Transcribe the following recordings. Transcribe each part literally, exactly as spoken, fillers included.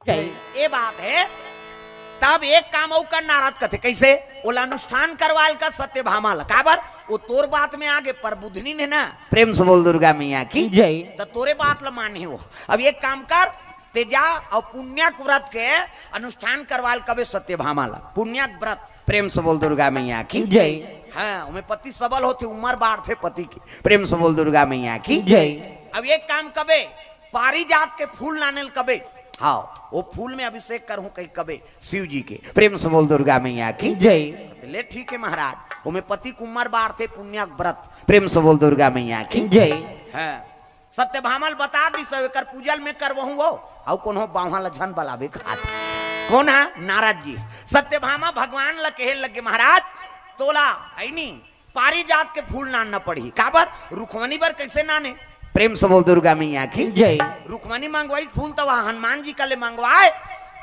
जय। ये बात है। तब एक काम अउ कर, नारद कथे, कइसे? ओला अनुष्ठान करवाल का सत्यभामा ला। काबर? वो तोर बात में आगे, पर बुधनी ने ना। प्रेम से बोल दुर्गा मैया की जय। त तोरे बात ला माने वो। अब एक काम कर, ते जा अउ पुण्याक व्रत के अनुष्ठान करवाल कबे सत्यभामा ला। पुण्याक व्रत। प्रेम से बोल दुर्गा मैया की जय। हाँ, ओमे पति सबल होथे, उमर बाढ़थे पति के। प्रेम से बोल दुर्गा मैया की जय। अब एक काम कबे, पारिजात के फूल लाने ल कबे। हाँ, वो फूल में अभिषेक करहूं कहीं कबे शिव जी के। प्रेम से बोल दुर्गा मैया की जय। ले ठीक है महाराज, ओमे पति के उमर बाढ़थे, पुण्याक व्रत। प्रेम से बोल दुर्गा मैया की जय। हाँ, सत्यभामा ल बता दिस, एकर पूजा ल मैं करवहूं वो, अउ कोनो बावहा ल झन बलाबे कहत। कोन है? नारद जी। सत्यभामा भगवान ल कहे लगे, महाराज, तोला, है नी, पारिजात के फूल नानना पड़ही। काबर? रुक्मणी बर कइसे नाने? प्रेम से बोल दुर्गा मैया की जय। रुक्मणी मंगवाई फूल त वह हनुमान जी कले मंगवाए,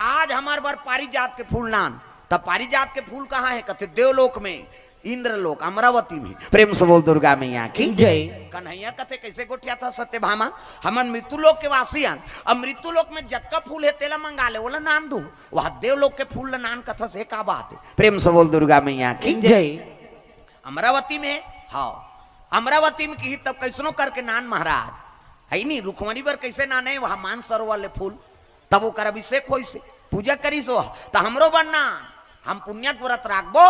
आज हमर बर पारिजात के फूल नान। त पारिजात के फूल कहाँ है? कथे देवलोक में, इंद्रलोक, अमरावती में। प्रेम से बोल दुर्गा मैया की जय। कन्हैया कथे, कइसे गोठियाथस सत्यभामा? हमन मृत्यु लोक के वासी हन, अब मृत्यु लोक में जतका फूल है तेला मंगा ले, ओला नान दू। वह देवलोक के फूल ल नान कथस, ये का बात है? प्रेम से बोल दुर्गा मैया की जय। अमरावती में, हाँ, अमरावती में किही तब कइसनो करके नान महाराज, है नी, रुक्मणी बर कइसे नाने, वह मानसरोवर ले फूल, तब ओकर अभिषेक होइसे, पूजा करिस वह, त हमरो बर नान, हम पुण्याक व्रत राखबो,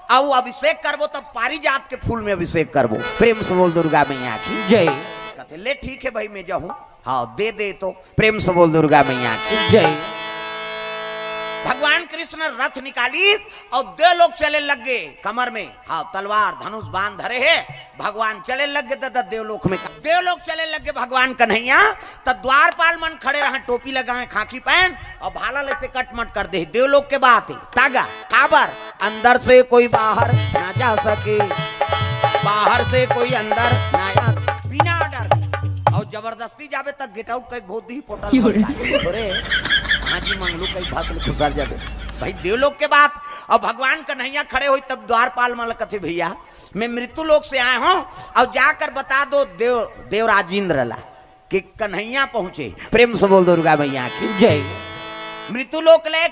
अउ अभिषेक करबो, तब पारिजात के फूल में अभिषेक करबो। प्रेम से बोल दुर्गा मैया की जय। कथे, ले ठीक है भाई, मैं जाहूं। हाँ, दे दे तो। प्रेम से बोल दुर्गा मैया की जय। भगवान कृष्ण रथ निकालिस अउ देवलोक चले लग गे, कमर में, हाँ, तलवार, धनुष, बाण धरे हे। भगवान चले लग गे दादा देवलोक में। देवलोक चले लग गे भगवान कन्हैया, त द्वारपाल मन खड़े रहन, टोपी लगाए, खाकी पहन, अउ भाला ले से कटमट कर दे। देवलोक के बात है, तागा, काबर, अंदर से कोई बाहर ना जा सके, बाहर से कोई अंदर ना आ, बिना ऑर्डर। अउ जबरदस्ती जाबे त गेट आउट कई बहुत ही पोटल की हो रही? थोड़े हाँ जी मंगलू कई भाषण खुसर जाबे। भाई देवलोक के बात। अउ भगवान कन्हैया खड़े होई तब द्वारपाल मन ल कथे, भैया, मैं मृत्यु लोक से आया हूँ, अउ जाकर बता दो देव, देवराज इंद्र ला कि कन्हैया पहुंचे। प्रेम से बोल दुर्गा मैया की जय। मृत्यु लोक ले,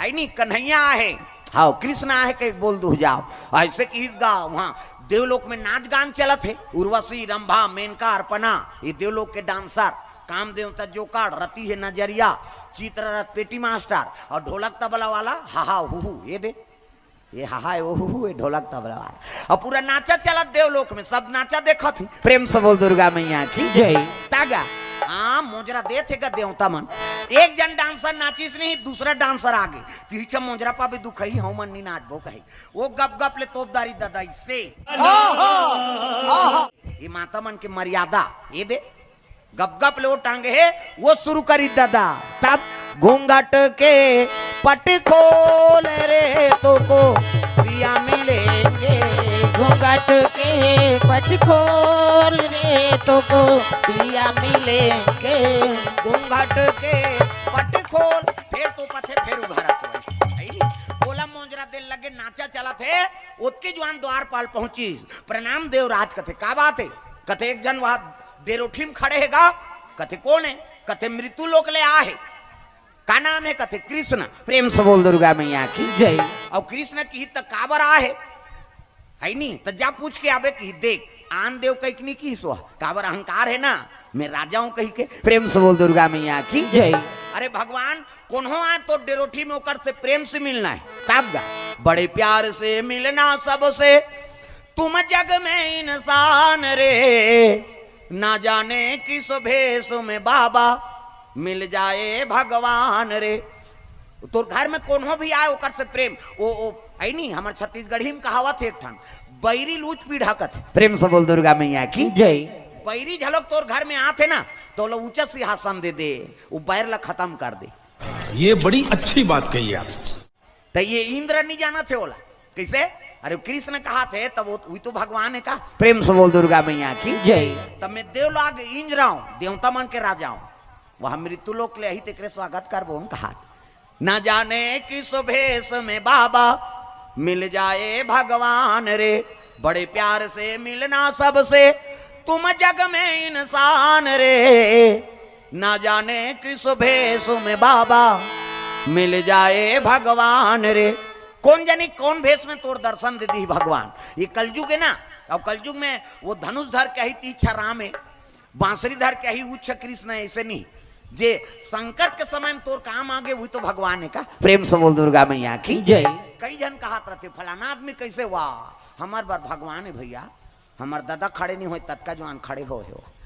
है नी, कन्हैया आहे, हाँ, कृष्ण आहे के बोल दू जाओ। ऐसे किहिस गा, वहाँ देवलोक में नाच गान चलत हे, उर्वशी, रंभा, मेनका, अर्पणा, ये देवलोक के डांसर, काम देवता जोकाड़, रति हे नजरिया, चित्ररथ पेटी मास्टर अउ ढोलक तबला वाला, हा हा हु हु, ये दे, ये हा हा, ओ हु हु, ये ढोलक तबला वाला। अउ पूरा नाचा चलत देवलोक में, सब नाचा देखत ही। प्रेम से बोल दुर्गा मैया की जय। तागा, हाँ, मोजरा देथे गा देवता मन। एक जन डांसर नाचिस नहीं, दूसरा डांसर आगे, तिहिचा मोजरा पाबे दुखही, हम मन नी नाचबो कही। वो गप गप ले तोप डारिस दादा इससे। ये माता मन के मर्यादा, ये दे, गप गप ले वो टांगे हे, वो शुरू करिस दादा। तब घूंघट के पट खोल रे, तोको पिया मिलेंगे। घूंघट के पट खोल रे, तोको पिया मिलेंगे। घूंघट के पट खोल, फेर तोपत हे, फेर उघारत हे। ओला मोजरा देन लगे, नाचा चलत हे, ओतके जुवार द्वारपाल पहुंचिस। प्रणाम देवराज कथे, का बात हे? कथे एक जन वहाँ डेरोठी में खड़े हे गा। कथे कोन हे? कथे मृत्यु लोक ले आहे। का नाम हे? कथे कृष्ण। प्रेम से बोल दुर्गा मैया की जय। अउ कृष्ण किहिस त काबर आहे, है नी? त जा पूछ के आबे किहिस, देख, आन देव कहिके नी किहिस, काबर अहंकार हे ना, मैं राजा हूँ कहिके। प्रेम से बोल दुर्गा मैया की जय। अरे भगवान, कोनो आए तो डेरोठी में ओकर से प्रेम से मिलना हे, तब गा। बड़े प्यार से मिलना सबसे, तुम जग में इंसान रे, ना जाने किस भेष में बाबा मिल जाए भगवान रे। तोर घर में कोनो भी आए, ओकर से प्रेम। ओ, ओ, है नी, हमर छत्तीसगढ़ी में कहावत हे एक ठन, बैरी ल ऊंच पीढ़ा कथे। प्रेम से बोल दुर्गा मैया की जय। बैरी झलक तोर घर में आथे ना, त ओला ऊंचा सिंहासन दे दे, वो बैर ला खतम कर दे। ये बड़ी अच्छी बात कही आप। त ये इंद्र नी जानत हे ओला, कइसे? अरे कृष्ण कहाथे, तब वो, वही तो भगवान हे का? प्रेम से बोल दुर्गा मैया की जय। तब मैं देवलोक इंद्र हूँ, देवता मन के राजा हूँ, वहाँ मृत्यु लोक ले आही, तेकरे स्वागत करबो हम कहा। ना जाने किस भेष में बाबा मिल जाए भगवान रे, बड़े प्यार से मिलना सबसे, तुम जग में इंसान रे, ना जाने किस भेष में बाबा मिल जाए भगवान रे। कोन जनी कोन भेष में तोर दर्शन दे दिही भगवान। ये कलजुग हे ना, अउ कलजुग में वो धनुष धर के ही तीछा राम हे, बांसुरी धर के ही उच्च कृष्ण हे, अइसे नहीं। जे संकट के समय में तोर काम आगे, वही तो भगवान हे का। प्रेम से बोल दुर्गा मैया की जय। कई झन कहत रहिथे, "फलाना आदमी कइसे?" वाह, हमर बर भगवान हे भइया। हमर ददा खड़े नहीं होय, ततका जुवान खड़े होय हे।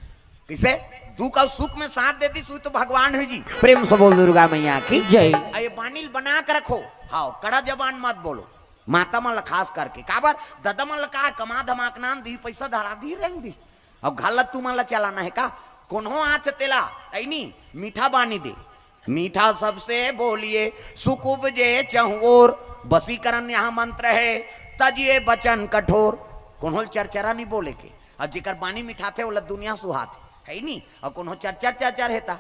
कइसे? दुख अउ सुख में साथ दे दिस, वही तो भगवान हे जी। प्रेम से बोल दुर्गा मैया की जय। अउ ये बानी ल बना के रखो। हाँ, कड़ा जबान मत बोलो। माता मन ल खास करके। काबर? ददा मन ल का कमा धमा के नान दिही, पइसा धरा दिही, रेंग दिही। अउ घर ल तुमन ल चलाना हे का? कोनो आच तेला, अइनी, मीठा बानी दे। मीठा सबसे बोलिए, सुख उपजे चहुओर। वशीकरण यहाँ मंत्र हे, तजिए बचन कठोर। कोनो ल चरचरा नहीं बोले के। अउ जेकर बानी मिठाथे, ओला दुनिया सुहाथे, हे नी? अउ कोनो चरचर चरचर हे ता,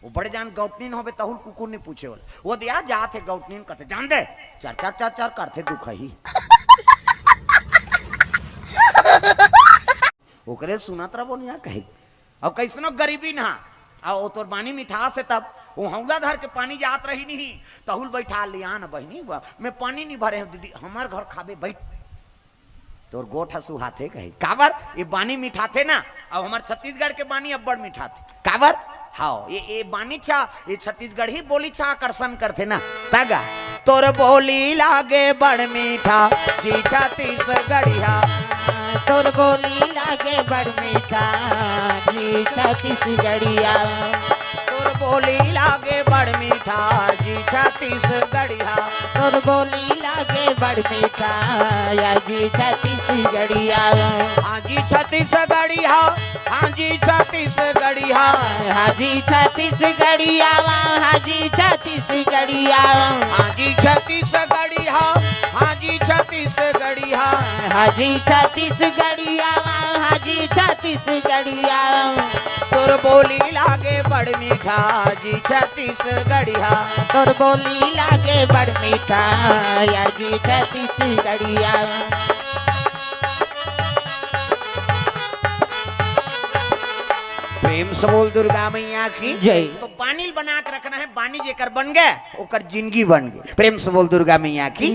वो बड़े जान गौटनीन होबे, तहुल कुकुर नहीं पूछे ओला। वो दिया जात हे गौटनीन, कथे, "जान दे, चरचर चरचर करथे दुखही।" ओकरे सुनत रहो निया कहे। अउ कइसनो गरीबी ना, अउ तोर बानी मिठास हे तब, वो हौला धर के पानी जात रही नहीं, तहुल बैठा ले, "आ ना बहिनी, बा-, मैं पानी नहीं भरे हूँ दीदी, हमर घर खाबे, बैठ।" तोर गोठ ह सुहाथे कहे। काबर? ये बानी मिठाथे ना, अउ हमर छत्तीसगढ़ के बानी अब्बड़ मिठाथे। काबर? हाँ, ये, ये बानी छा, ये छत्तीसगढ़ी बोली छा आकर्षण करथे ना। तगा, तोर बोली लागे बड़ मीठा, जी छत्तीसगढ़िया। तोर बोली लागे बड़ मीठा, जी छत्तीसगढ़िया। तोर बोली लागे बड़ मीठा, जी छत्तीसगढ़िया। तोर बोली लागे बड़ मीठा, या जी छत्तीसगढ़िया। हाँ जी छत्तीसगढ़िया, हाँ जी छत्तीसगढ़िया। हाँ जी छत्तीसगढ़िया, हाँ जी छत्तीसगढ़िया। हाँ जी छत्तीसगढ़िया, हाँ जी छत्तीसगढ़िया। हाँ जी छत्तीसगढ़िया, हाँ जी छत्तीसगढ़िया। तोर बोली लागे बड़ मीठा, जी छत्तीसगढ़िया। तोर बोली लागे बड़ मीठा, या जी छत्तीसगढ़िया। प्रेम से बोल दुर्गा मैया की जय। तो बानी ल बना के रखना हे, बानी जेकर बन गे, ओकर जिंदगी बन गे। प्रेम से बोल दुर्गा मैया की।